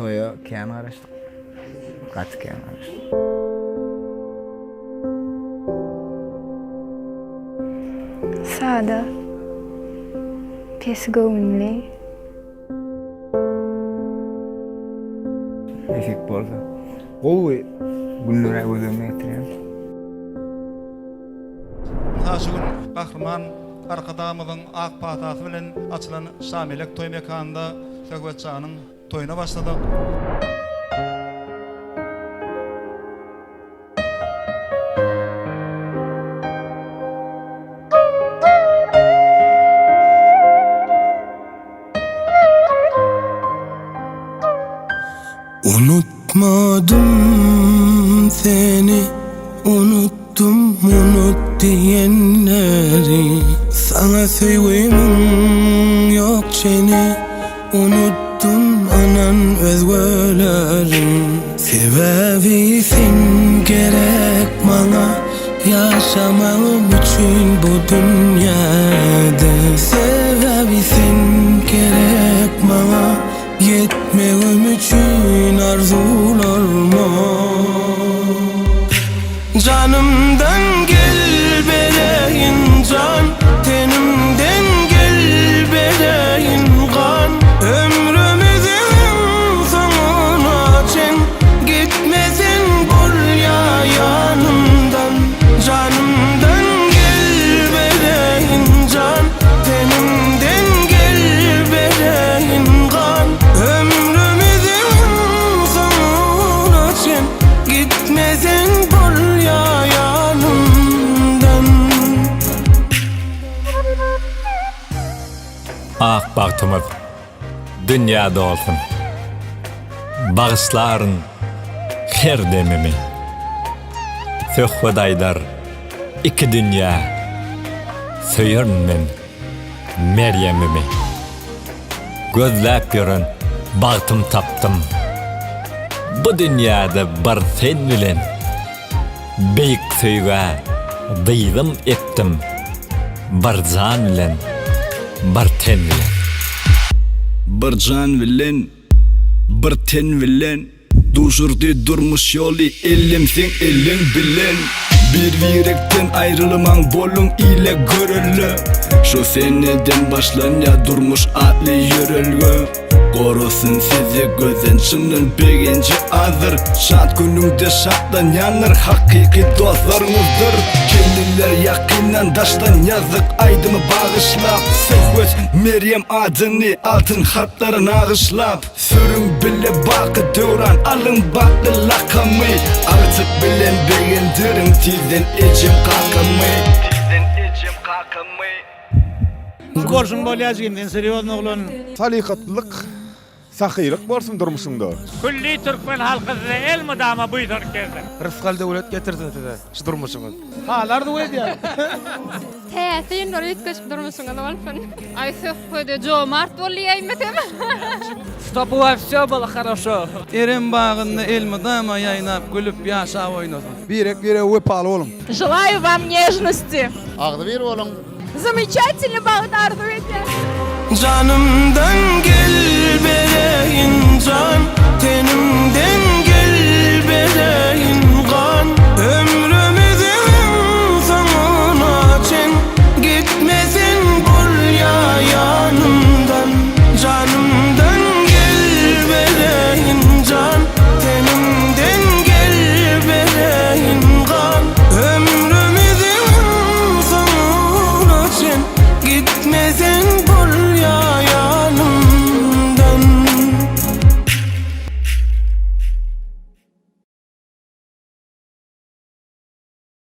Toýa kän garaşdyk. Gaty kän garaşdyk. Sada, pes göwünli. Nesip bolsa. Gowy günlere göz öňüne getirýän. Ynha şu gün Gahryman Arkadagymyzyň ak patasy bilen açylan Şamelek toý mekanynda Söhbetjanyň toýuna başladyk. Unutmadym seni Unutdum unut diýenleri Saňa söýgimiň ýok çeni Unutdum ynan özgeleri Sebäbi sen gerek maňa Ýaşamagym üçin bu dünýäde Sebäbi sen gerek maňa Ýetmegim üçin arzuwlarma Janymdan gel bereýin jan Tenimden gel bereýin gan Ömrümiziň soňuna çen Gitmeseň bolýa ýanymdan Janymdan gel bereýin jan Tenimden gel bereýin gan Ömrümiziň soňuna çen Gitmeseň bolýa ýanymdan. Ak bagtymyz dünýä dolsun. Bagyşlaryn her demimi. Söhbet aýdar iki dünýä. Söýerin men Merýemimi. Gözläp ýören bagtym tapdym. Bu dünýäde bir sen bilen. Beýik söýgä dyzym epdim. Bir jan bilen, bir ten bilen. Bir jan bilen, bir ten bilen. Duşurdy durmuş ýoly elim seň eliň bilen. Bir-birekden aýrylmaň boluň ile görelde. Şu seneden başlanýar durmuş atly ýörelge. Gorasyn sizi gözden çyndan begenji azdyr Şat günüňde şatlanýanlar hakyky dostlaryňyzdyr Gelinler ýakyndan daşdan ýazdyk aýdymy bagyşlap Söhbet Merýem adyny altyn harplara nagyşlap Sürüň bile baky döwran alyň batly lakamy Agtyk bilen begendiriň tizden ejem kakamy Tizden ejem kakamy. Şu bolşuň bolýa jigim sen serýozny oglan. Salykatlylyk, sahylyk bolsun durmuşyňda. Külli türkmen halky size elmydama buýsanyp gezsin. Rysgal döwlet getirsin size şu durmuşyňyz. Haly arzuw edýän. Täsin bir üýtgeşik durmuşyňyz bolsun. Aý söhbede jomart bol diýäýmesem. Ştob u was wsё bylo horoşo. Erem bagynda elmydama ýaýnap gülüp ýaşap oýnasyn. Birek birege wepaly boluň. Želaýu wam nežnosti. Agzybir boluň. Zamechatelny bagt arzuw edýän. Janymdan gel.